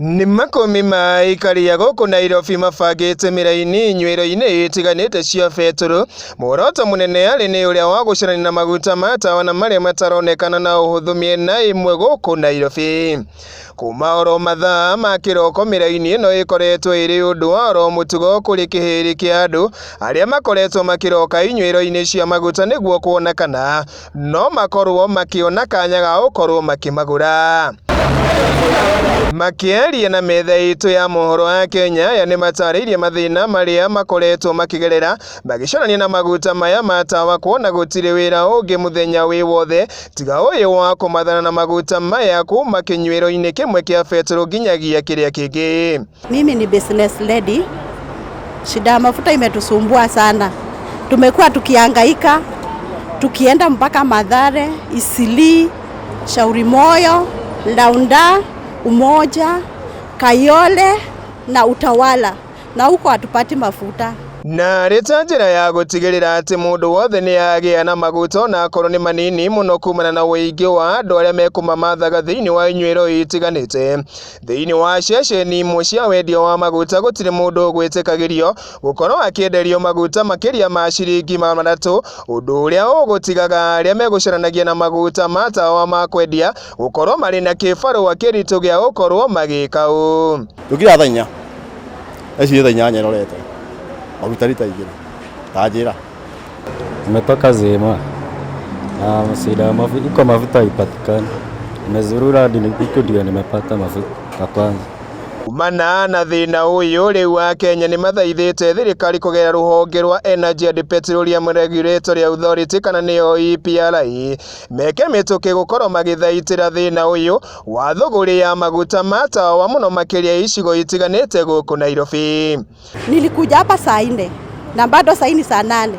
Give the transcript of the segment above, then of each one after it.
Nĩ makũmi ma aikari a gũkũ Nairobi mabangĩte mĩraini inyuĩro-inĩ itiganĩte cia betũrũ. Muoroto mũnene arĩ nĩ ũrĩa wa gũcarania na maguta ma tawa na marĩa mataronekana na ũhũthũ mĩena ĩmwe gũkũ Nairobi. Kuma oro mathaa ma kĩroko mĩraini ĩno ĩkoretwo ĩrĩ ũndũ wa oro mũtugo kũrĩ kĩhĩrĩ kĩa andũ arĩa makoretwo makĩroka inyuĩro-inĩ cia maguta nĩguo kuona kana no makorwo makĩona kanya ga gũkorwo makĩmagũra. Makĩaria na metha itũ ya mohoro ya Kenya aya nĩ matarĩirie mathĩna marĩa makoretwo makĩgerera magĩcorania na maguta maya ma tawa kuona gũtirĩ wĩra ũngĩ mũthenya wĩ wothe tiga ũyũ wa kũmathana na maguta maya kuma kĩnyuĩro-inĩ kĩmwe kĩa betũrũ nginyagia kĩrĩa kĩngĩ. Mimi ni business lady. Shida ya mafuta imetusumbua sana. Tumekuwa tukihangaika tukienda mpaka Mathare, Eastleigh, Shauri Moyo, Launda, Umoja, Kayole na Utawala, na huko hatupati mafuta. Na rĩ ta njĩra ya gũtigĩrĩra atĩ mũndũ wothe nĩ agĩa na maguta ona akorwo nĩ manini mũno kumana na ũingĩ wa andũ arĩa mekũmamathaga thĩinĩ wa inyuĩro itiganĩte. Thĩinĩ wa ceceni imwe cia wendia wa maguta gũtirĩ mũndũ ũgwĩtĩkagĩrio gũkorwo akĩenderio maguta makĩria ma ciringi 300, ũndũ ũrĩa ũgũtigaga arĩa megũcaranagia na maguta ma tawa ma kwendia gũkorwo marĩ na kĩbarũa kĩritũ gĩa gũkorwo magĩka ũũ. Tũkira thaa 4, thaa ici nĩ thaa 8 ĩrorete, maguta rita 2, ta njĩra. Nimetoka Zima na shida iko mafuta haipatikani. Nimezurura hadi huku ndio nimepata mafuta ya kwanza. Kumana na thĩna ũyũ rĩu Akenya nĩ mathaithĩte thirikari kũgerera rũhonge rwa Energy and Petroleum Regulatory Authority kana nĩyo EPRA meke mĩtũkĩ gũkorwo magĩthaitĩra thĩna ũyũ wa thũgũrĩ ya maguta ma tawa mũno makĩria icigo itiganĩte gũkũ Nairobi. Nilikuja hapa saa 4 na bado saa hii ni saa 8.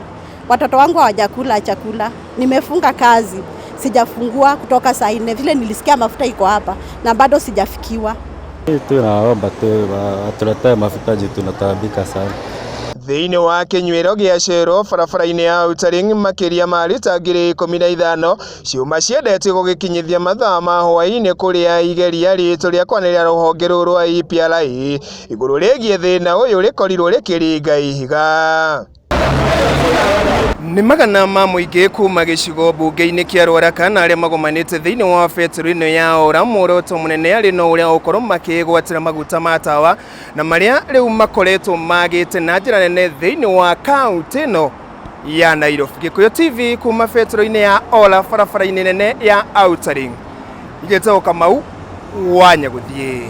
Watoto wangu hawajakula chakula. Nimefunga kazi, sijafungua kutoka saa 4 vile nilisikia mafuta iko hapa na bado sijafikiwa. Tunaomba tu watuletee mafuta juu tunataabika sana. Thĩinĩ wa kĩnyuĩro gĩa Shell barabara-inĩ ya Outer Ring makĩria ma rita 15,000 ciuma ciendetio gũgĩkinyithia mathaa ma hwaĩ-inĩ kũrĩa igeria ritũ rĩa kwanĩrĩra rũhonge rũrũ rwa EPRA igũrũ rĩgiĩ thĩna ũyũ rĩkorirwo rĩkĩringa ihiga. Nĩ magana ma mũingĩ kuma gĩcigo mbunge-inĩ kĩa Ruaraka na arĩa magomanĩte thĩinĩ wa betũrũ ĩno ya Ora muoroto mũnene arĩ no ũrĩa ũkorwo makĩgwatĩra maguta ma tawa na marĩa rĩu makoretwo magĩte na njĩra nene thĩinĩ wa kaunti ĩno ya Nairobi. Gĩkũyũ TV kuma betũrũ-inĩ ya Ora barabara-inĩ nene ya Outer Ring. Igĩtagwo Kamau wa Nyagũthiĩ.